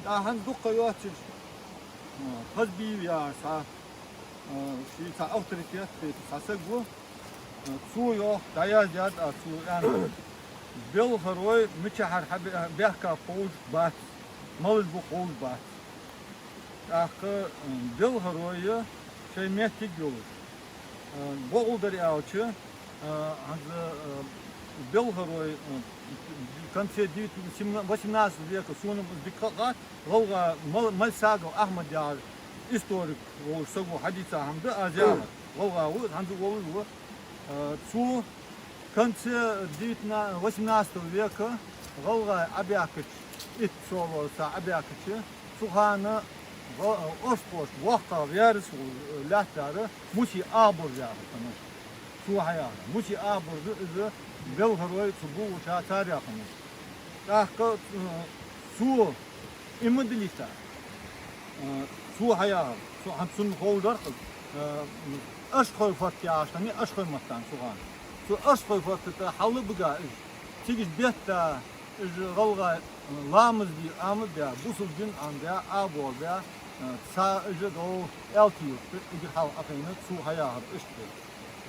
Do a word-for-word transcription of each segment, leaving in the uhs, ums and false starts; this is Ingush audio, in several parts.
ТӀаккха хӀанз дукха йоаццаш, а, Хазбиев яхаш цхьа, а, ший цхьа авторитет хеташ цхьа саг ва. А, цо йоах, дӀаяздаьд аз цо аьнна. Белхарой мичахьара хьабе-, баьхкаб ховш бац, малаш ба ховш бац. ТӀаккха, м, белхарой шоай меттиг йолаш. Э, бокъонца дар аьлча, э, хӀанз, э, белхарой, э, в конце девятнадцатого, семна-, восемнадцатого века сона дика хеташ, гӀалгӀа Мал-, Малсагов Ахьмад яхаш историк волаш саг ва, хьадийца хӀама да аз яхар. ГӀалгӀа ва, хӀанз а волаш ва. Э, цо в конце девятнадцатого, восемнадцатого века гӀалгӀай Ӏобаьхкача, итт шоллагӀча сахьа Ӏобаьхкача, цу хана гӀа-, орстхошта воккхагӀа ваьрас волаш лаьттар Муси Ахборз яхар хиннав. Цо хьаяхар. Муси Ахборз, из белхарой цу бувлача царех хиннав. ТӀаккха, э, цо Имадалита, э, цо хьаяхар, цо хӀанз цунна ховш дар-кх, э, Ашхой-Форт яхаш хиннай Ашхой-Маттана цу хана. Цу Ашхой-Форта тӀа хьалбига уж. Цига уж бетта, уж гӀалгӀай, э, ламаз де Ӏомабаь, бусалба дин Ӏомабаь, ӀобоагӀабаь, э, цхьа уж дов аьлти юрта, эггара хьалха Ӏохайна, цо хьаяхар иштта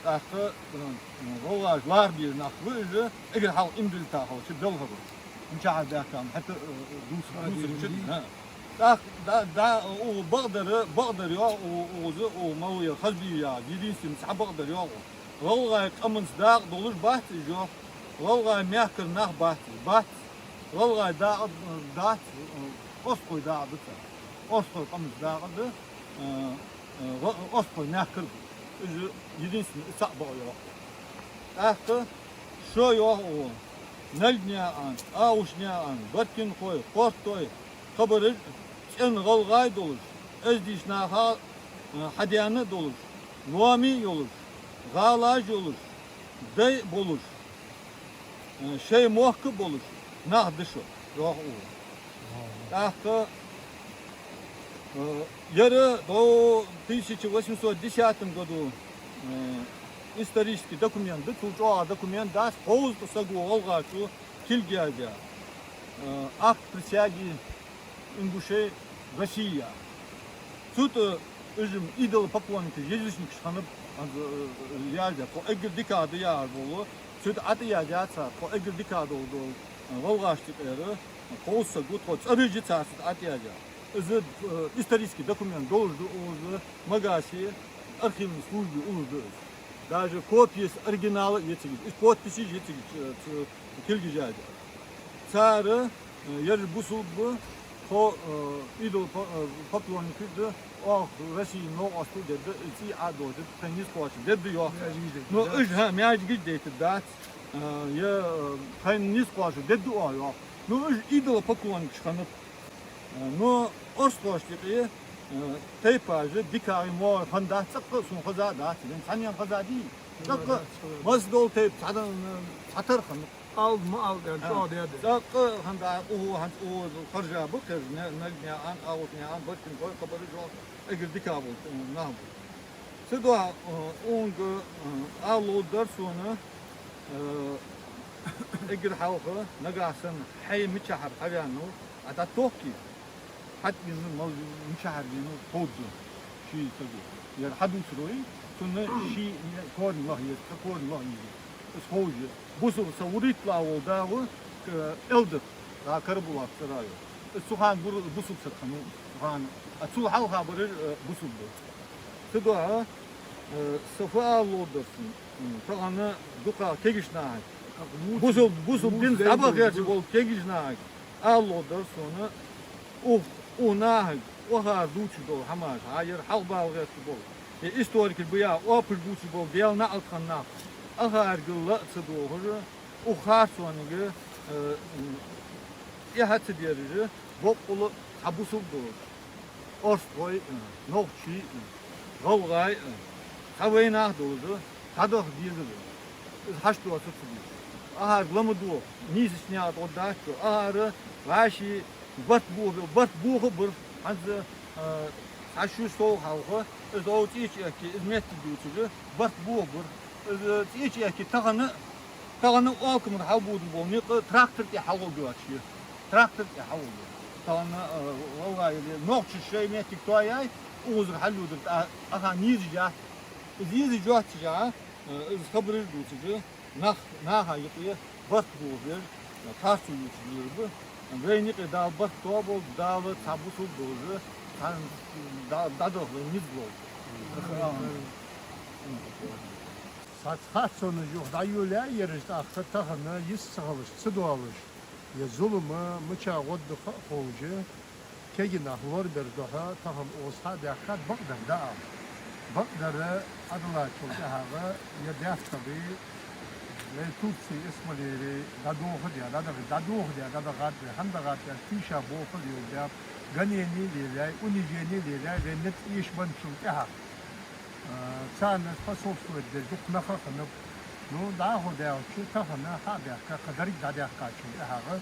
да. ТӀаккха, э, гӀалгӀаша лархӀа беза нах ба уж, эггара хьалха Имадалита хилча белхарой. Мичахьара баьхкаб хӀаьта, э, дувц-, дувцаргда. ТӀаккха да, да, укхо бакъдар, бакъдар йоах укхо, укхаза, укхо малав ер Хазбиев яхар, единственный цхьа бакъдар йоах укхо. ГӀалгӀай къаманца дакъа долаш бац уж йоах. ГӀалгӀай мехкара нах бац уж, бац. ГӀалгӀай дакъа дац, э, орстхой дакъа да цар. Орстхой къаманца дакъа да, э, э, гӀа-, орстхой мехкара да. Уж единственный цхьаъ бакъ йоах. ТӀаккха шо йоах укхо, Нальгнаькъан, Агушнаькъан, Баркинхой, Кхортой, кхыбараш цӀена гӀалгӀай долаш, эздийча наха, э, хьадаьнна долаш, лоамий йолаш, гӀалаш йолаш, дай болаш, э, шоай мохк болаш нах да шо, йоах укхо. ТӀаккха, э, ер до тысяча восемьсот десятом году, э, исторический документ да, цул чӀоагӀа документ дац, кховзткъа саго гӀалгӀачо кулг яздаь, э, акт присяги ингушей России яхаш. Цу тӀа уж идолопоклонникаш, язычникаш хиннаб, хӀанз, э, яздаь, тхо эггара дикагӀа да яхаш бола, цу тӀа ӀотӀаяздаьд цар, тхо эггара дикагӀа дола, дола, э, гӀалгӀашта юкъера кховзткъа саг ва, тхо цӀераш я цар цу тӀа ӀотӀаяздаь. Из, э, исторический документ долаш да, укхаза Магасе архивни службе уллаш да из. Даже копияс, оригинала я цига, подписаш я цига, э, ц-, кулгаш яздаь. Цар, э, ераш бусалба, тхо, э, идол по-, э, поклонникаш да, оаха Россе новкъостал дергда, из цӀий Ӏодожаргда, тхоай низ кхоачаргда йоах. Маьждигаш дайтаргдац. Но уж, хӀа, маьждигаш дайтаргдац, э, е, э, тхоай низ кхоачаргда оаха йоах. Но уж идолопоклонникаш хиннаб. Э, но орстхошта юкъе, э, тайпаш дикагӀий, могӀарий хиннадац, цӀаккха сона хеза дац, вайна цхьаннена хеза дий? ЦӀаккха масса дола тайпа цхьа дан-, цхьатарра хиннаб. Ала ма ала, аьнна, чӀоагӀа даьд. ЦӀаккха хӀанз да, укхо, хӀанз укхо Харжа ба, Харжа, Нальгнаькъан, Агушнаькъан, Баркинхой, кхыбараш йоах, эггара дика бола, э, нах ба. Цудухьа, э, укхунга, э, ала ловргдар сона, э, эггара хьалха, нагахьа санна хьо мичахьара хьаваьннав, Ӏа дӀатохкий, хьатӀавена мала, мичахьара венав ховргда ший саго. Ер хьадувцаро, цунна ший корни лаха еза, цхьа корни лаха еза. Из ховш я. Бусалба са вурийтлагӀа вола да ва, к-, Элдат, да, Карабулак цӀерагӀа йола. Из цу хана бур-, бусалба саг хиннав, цу хана. А цул хьалха бараш, э, бусалба ба. Цудухьа, э, са фу ала ловргдар сона, м, тахан дукха кагийча нахага. Бусалба, бусалба динца дӀабаха гӀерташ бола кагийча нахага ала ловргдар сона, укх, укх нахага, укхар дувцаш дола хӀамаш, хӀа, ер хьалхабала гӀерташ бола, е историкаш ба яха оапаш бувцаш бола Даьла наӀалт хинна нах, укхарга ла а ца дохаш, укх харцонга, э, м, тӀехьа ца дерзаш, боккъала цхьа бусалба долаш, орстхой а, нохчий а, гӀалгӀай а, цхьа вайнах долаш, цхьадаха дезар. Из хьашт доацар ца дезаш. Укхарга ла ма доха, нийсача наькъа тӀа гӀоргдац шо. Укхар вӀаший барт боха, барт боха а бар. ХӀанз, а, цхьа шу сов хьалха, из дов цӀеча эккхе, из меттиг дувцаш, барт боха а бар. Из цӀеча эккхе тахан а, тахан а Алкамара хьалбувзаш бола никъ трактор тӀа хьалгӀоргйоацаш я. Трактор тӀа хьалгӀоргйоацаш. Тахан, э, валлахӀи, нохчаша шоай моттиг тоаяй, укхазара хьалъюдург тӀа-, тӀаккха нийсъеш яц. Из нийсъеш йоацаш, э, из хабараш дувцаш, нах, наха юкъе барт бохабеш, харцо ювцаш лелаб. Вайна юкъе Дала барт тоаболба, Дала цхьа бусалба долаш, цхьа дӀа-, дӀадахалой низ лолба. Цхьацца харцонаш юха дӀайолаяьй ераш, тӀаккха тахан йист ца хилаш, ца доалаш, е зулам мича гӀоргда ха а ховш, кегий нах лорабара духьа тахан укхаза хьа а даьхкад, бакъдар дӀаала. Бакъдар Ӏадалачул тӀехьагӀа е даьттахбе, вай Турцеи Исмаилеи дӀадохадаь, дӀадаха-, дӀадохадаь, дӀадахад вай, хӀана дахад аьлча, тийша бохал йолдаьп, гонение лелаяьй, унижение лелаяьй вай низ эшабенначул тӀехьагӀа. Э, царна способствовать деш дукха нах а хиннаб. Ну, дӀахо даьлча, тахан хьа а баьхка, кхы деррига дӀадаьккхачул тӀехьагӀа,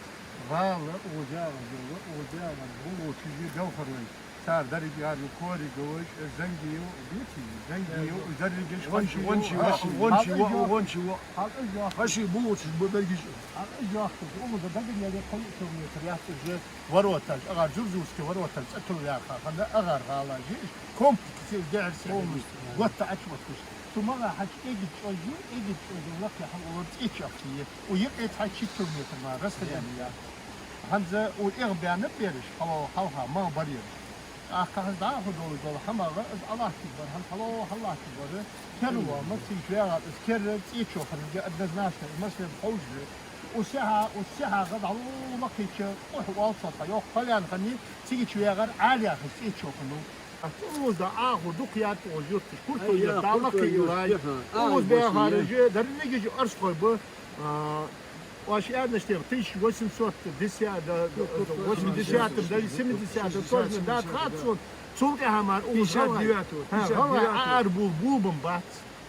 гӀала укхаза ягӀаш йола, укхаза ягӀаш болча чужий белхарой, цар деррига яр ю, коригаш, э, Зангиев, дути, Зангиев, э, дерригаш, Гончи, Гончи, Гончи, Гончи, Гончи, Гончи, Гончи, Гончи, Гончи, Гончи, Гончи, укхаза дагадоагӀа, укхаза дагадоагӀа, километр яц уже. Вороташ, агӀар Дзурзурски вороташ цӀа тилла яха хана, агӀар гӀалаш, комплекс из дехьар се. Полностью. Готта Ӏочувотташ. Цу мала хьачу эггара чӀоагӀа, эггара чӀоагӀа лакхе хьалъулар ЦӀечахки. Укх юкъе цхьа ши километр мара расстояние я. ХӀанз укх эгӀа баьннаб бераш, хьало хьалха ма бар ераш. ТӀаккха хӀанз дӀахо долаш дола хӀама а, из Ӏалатташ бар, хӀанз хьало хьаллатташ бар. Керла ма цига ваьгӀар, из керла ЦӀечо хиннарг однозначно, из массанена ховш да. Укх сехьа, укх сехьагӀа дӀалула кхыча, укх оалца цхьа йоккха поляна хиннай, цигача ваьгӀар Ӏаьла яхаш ЦӀечо хиннав. Укхаза да Ӏахо дукха яц укхаза юрташ, Куртойгара дӀалакхе йилай. Укхаза баьхараш дерригаш орстхой ба, а, оаш аьннача тайпара, тысяча восемьсот десятом, да, да, восьмидесятом, даже семидесятом, точно дат хац сона, цул тӀехьа мара укхаза гӀалгӀай, гӀалгӀай Ӏоарабул-, булабенна бац.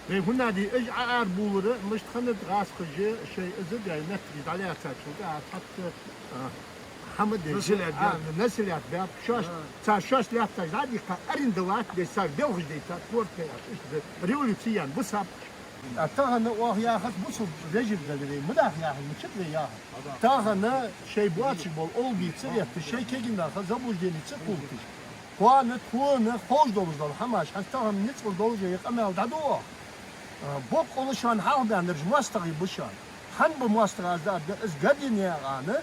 Вай хӀана аьлча, уж Ӏоарабулар мишта хиннад, гӀазкхаша шоай из даь моттиг дӀалаьцачул тӀехьагӀа цхьаккха, а, хӀама деш, население, а, население баьб. Шоаш, цар шоаш лаьтташ дӀадийхка, арендовать деш, цар белхаш дайтад, корта яц, иштта да, революци яьнна бусаб. А тахан оаха яхац бусалба вежарий дале вай, ма даха яхар, мичад вай яхар. Тахан шоай боацаш бола олгий ца этташ, шоай кегий наха заблуждени ца кховдаш, кхоана, тхона ховш долаш дола хӀамаш, хӀанз тахан ницкъала долаш е къамаьл дӀадоагӀа. А, боккъала шоана хьалхабаьннараш моастагӀий ба шоана. ХӀана ба моастагӀа аз да аьлча, из гонение яьнна,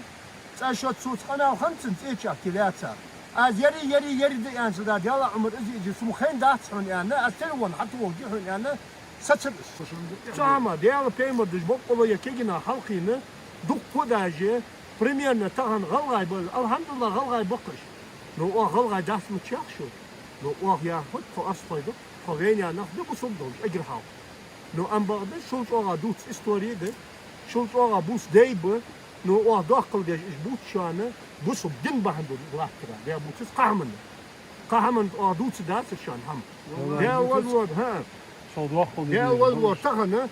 цкъа шоца цо къамаьл хиннад цун ЦӀечахки лаьца. Аз яри, яри, яри да аьнна ца да, Даьла Ӏумар, из, из, цун хайна дац хьона аьнна, аз телефон хьатохаргья хьона аьнна, сацар из. Цу хӀама, Даьла пайхамара деш боккъала е кегий нах хьалкхийна, дукха даже, примерно тахан гӀалгӀай ба, алхьамдулиллахӀ, гӀалгӀай ба-кх уж. Но оаха гӀалгӀай дац ма чах шу. Но оаха яхар тхо орстхой да, тхо вайнаьха нах да, бусалба долаш, эггара хьалха. Но амма бакъда, шул чӀоагӀа дувца истори да, шул чӀоагӀа бувца дай ба, но оаха доккхал деш уж бувц шоана, бусалба дин бахьан долаш латтара, вай бувцац кхахьаман. Кхахьаман оаха дувца дацар шоана хӀама. Даьла возлора, хӀа. Даьла возлора тахан,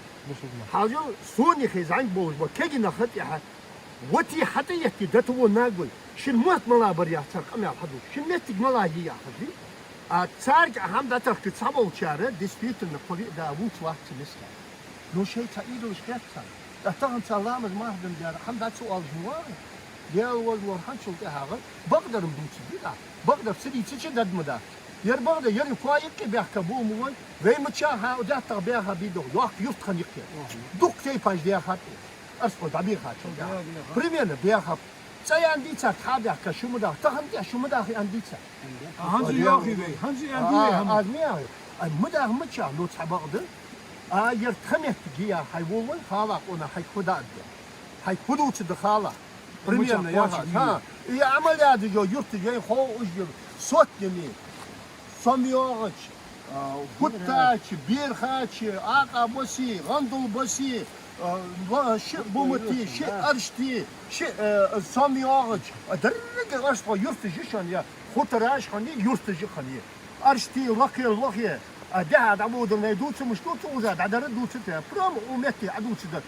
хьажал, сона хий зӀамига болаш ба, кегий наха тӀехьа. Вот и хьатӀаетте дата во нагой. Шун мотт мала бар яхаш цар къамаьл хьадувц. Шун моттиг мала я яхаш. А царга хӀама дӀатахка цхьаболчар, действительно, кхо-виъ да вувцаш вац цу мискача. Но шоай цхьа идолаш хет царна. ТӀаккха тахан цар ламаз марха даьннадар, хӀама дӀа ца оалаш ма вагӀий. Даьла возлора хӀанзчул тӀехьагӀа бакъдар-м дувцаргда. Бакъдар ца дийцача дад ма дац. Ер бакъдар, ер кхоа юкъе баьхка бу ма вай. Вай мичахьа даьттах баьха бий доху, йоккха юрт хинна юкъе. Дукха тайпаш даьхад. Орстхой дӀабехачул тӀехьагӀа. Примерно бехаб. ЦӀа яьнна дийцад хьа баьхка, шу ма даха, тахан тӀехьа шу ма даха яьнна дийцад. А, хӀанз а йоахий вай, хӀанз а яьнна дий вай хӀама? Аз ма яхий. Ай, ма даха мичахьа, ну цхьа бакъда. А, ер тха моттиг я, хьай волавенна хала къона хьайга фу даьд. Хьайга фу дувцаргда хала. Примерно яхаш, хӀа. И Ӏамал яь дажо юрташ, вайна хов уж йола Сотними, СомъягӀачи, а, ХӀуттачи, Берхачи, Акъа-Баси, ГӀандул-Баси, а, ва-, шиъ Бумати, шиъ Аршти, шиъ, а, СомъягӀачи, а, деррига орстхой юрташ я шоана, я хутараш хиннай, юрташ хиннай. Аршти, Лакхера, Лохе, а, дехьа дӀабодар вай дувца муш ду, цу ужа дӀадар дувца те. Прямо у метте Ӏадувца дар.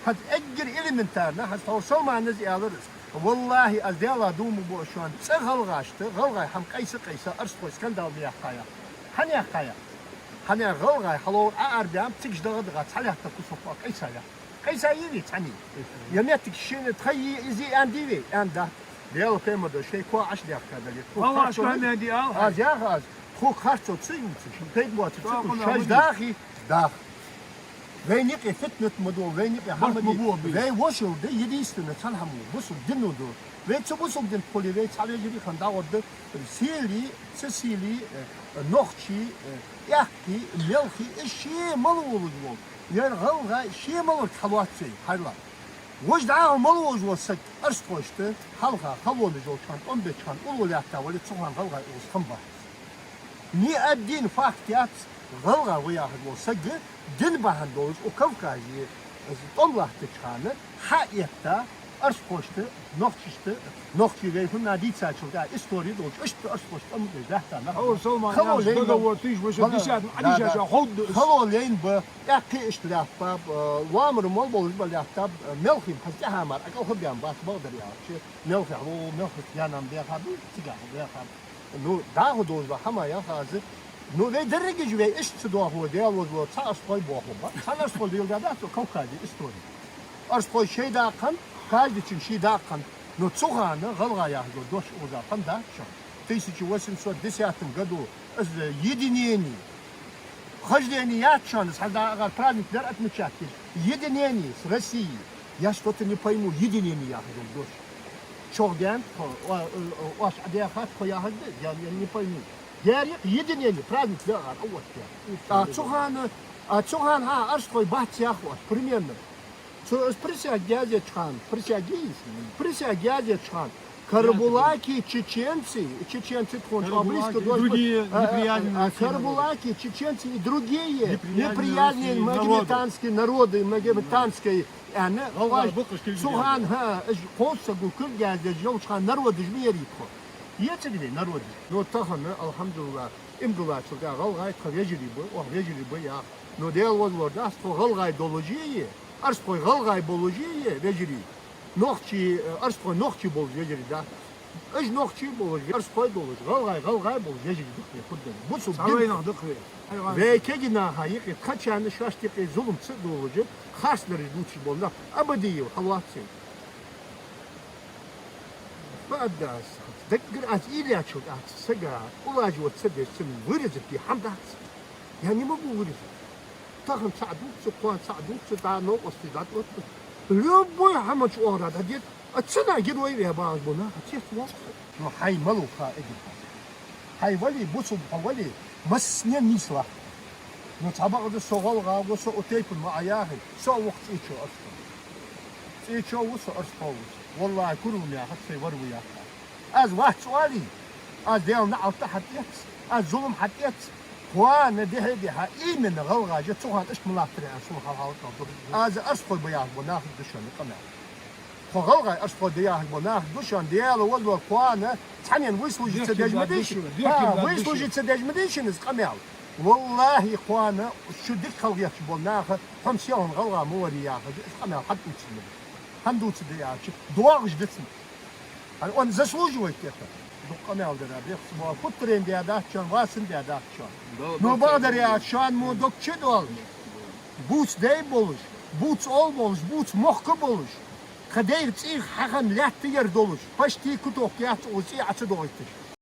ХӀанз эггара элементарно, хӀанз тхо Салманас аьлар из. ВаллахӀи, аз Даьлах дув ма буъ шоана, цӀа гӀалгӀашта, гӀалгӀай хӀама къайса-къайса, орстхой скандал ма яьккхай. ХӀана яьккхай? ХӀана аьлча гӀалгӀай хьаловра Ӏоарабаьннаб, цига дагӀа-дагӀа цхьа лаьтта кусок къайса яц. Къайса йий вай цхьанне? Е моттиг шийна тха йий, из йий аьнна дий вай? Аьнна дац. Даьла пайхамара шоай коа Ӏочудаьхка дале, тхога харцо ма дий, аз яхар, тхога харцо ца ювцаш, пайда боацар ца ювцаш, шоаш дахе, даха. Вайна юкъе фитнат ма ду, вайна юкъе хӀама ма ду, вай вошал да, единственно цхьан хӀаман, бусалба дино ду. Вай цу бусалба дина тӀа хуле, вай цхьа вежарий хинна дӀагӀоргда, сийле, ца сийле, э, нохчий, э, аьккхий, мелхий, из ше мел волаш вола. Ер гӀалгӀай ше мел волча хьалоац вай, хьайла. Вож дӀахо мел волаш вола саг, орстхошта, хьалха халонаш йолча хана, тӀом беча хана, уллув лаьтта вале, цу хана гӀалгӀай укхаза хиннабац. Ни один факт яц, гӀалгӀа ва яхаш вола саг, дин бахьан долаш, укх Кавказе, из тӀом латтача хана, хьаэтта, орстхошта, нохчашта, нохчий вай хӀанз дийцачул тӀехьа истори долаш, иштта орстхошта тӀом беш лаьтта нах. Хало лайна ба, хало лайна ба, аьккхий иштта лаьттаб, э, лоамара мел болаш ба лаьттаб, э, мелхий хӀанз тӀехьа мара ӀокӀалхарбаьнна бац, бакъдар аьлча, мелхий хьалу, мелхий янам бехаб, цигахьа бехаб. Ну, дӀахо долаш ба хӀама яхар аз. Ну, вай дерригаш вай иштта ца доахале, Даьла возалло, цхьа орстхой боахалба. Цхьан орстхой леладаь дац цу Кавказе истори. Орстхой шоай дакъа хиннад, каждыйчун ший дакъа хиннад. Ну, цу хана гӀалгӀа яхаш дола дош укхаза хиннадац шоана. Тысяча восемьсот десятом году из единение. Хождение яц шоана, из хьалха дагӀар праздник дар отмечать деш. Единение с Россией. Я что-то не пойму, единение яхаш дола дош. Чох даьннад тхо, о-, о-, оаш Ӏодехад тхо яхаш да, я, я не пойму. Яр юкъе единение, праздник дар а вот я. А цу хана, а цу хана, хӀа, орстхой бац яхаш, примерно. Цу, из присяга язъеча хана, присяга язъе, присяга язъеча хана, карабулаки, чеченцы, чеченцы тхона чӀоагӀа близко дош ба, а, а, а, а, карабулаки, чеченцы и другие неприязненные магометанские народы, магометанские, аьнна, цу хана, хӀа, уж кховзткъа саго кулг язъеш йолча хана народаш ма ярий тхо. Ецаргья народаш. Но тахан, алхьамдулиллахӀ, иман диллачул тӀехьагӀа гӀалгӀай тха вежарий ба, оаха вежарий ба яха. Но Даьла возалло дац, тхо гӀалгӀай долаш е, орстхой гӀалгӀай болаш е вежарий. Нохчий, э, орстхой нохчий болаш вежарий дац. Уж нохчий болаш, орстхой долаш, гӀалгӀай гӀалгӀай болаш вежарий да-кх вай хургда. Бусалба дин да-кх вай. Вай кегий наха юкъе, тхоашта шоашта юкъе зулам ца долаш, харцдараш дувцаш бола нах, Абадиев хьалоац вайна. Бакъда аз, даггара аз уйла яьчул тӀехьагӀа цу сага улаживать ца деш, цунна вырезать де хӀама дац. Я не могу вырезать. Тахан цаӀ дувц, кхоана цаӀ дувц, дӀа новкъостий дӀатӀаоттаду. Любой хӀама чу оагӀора дӀадет, а цунах герой ве багӀаш бола нах цецвоаккх. Ну, хьай малув ха эггара хоза. Хьай вале, бусалба хьо вале, массане нийслахь. Ну, цхьабакъда со гӀалгӀа ва, со укх тайпан ма Ӏа яхе, со а ва-кх цӀечо орстхо. ЦӀечо ва со, орстхо ва со. ВаллахӀи, курал мехац сай вар ва яхар. Аз вац оале, аз Даьла наӀалт хьатӀаэц, аз зулам хьатӀаэц. Кхоана дехьа-дехьа именно гӀалгӀаша цу хана иштта ма латтар аьнна, сона хьалхагӀа ду. Аз орстхой ба яхаш бола нахага да шоана къамаьл. Тхо гӀалгӀай орстхой да яхаш бола нахага да шоана, Даьла возалло, кхоана цхьаннена выслужиться деш ма дий шоана. ХӀа, выслужиться деш ма дий шоана из къамаьл. ВаллахӀи, кхоана шо дика хьалхагӀерташ бола наха, хьо-м селхан гӀалгӀа ма варий яхаш, из къамаьл хьадувцаргда. ХӀана дувцаргда аьлча, доагӀаш да цунна. ХӀана он заслуживает это? Дукха къамаьл дара, бехк ца бола, футтарен де дац шоана, васен де дац шоана. Но бакъдар аьлча, шоана мо дог чу доаллаш, бувца дай болаш, бувца оал болаш, бувца мохк болаш, тха дайра цӀийх хьахинна лаьттаяр долаш, почти куток яц укхаза цӀий Ӏо ца дохийташ.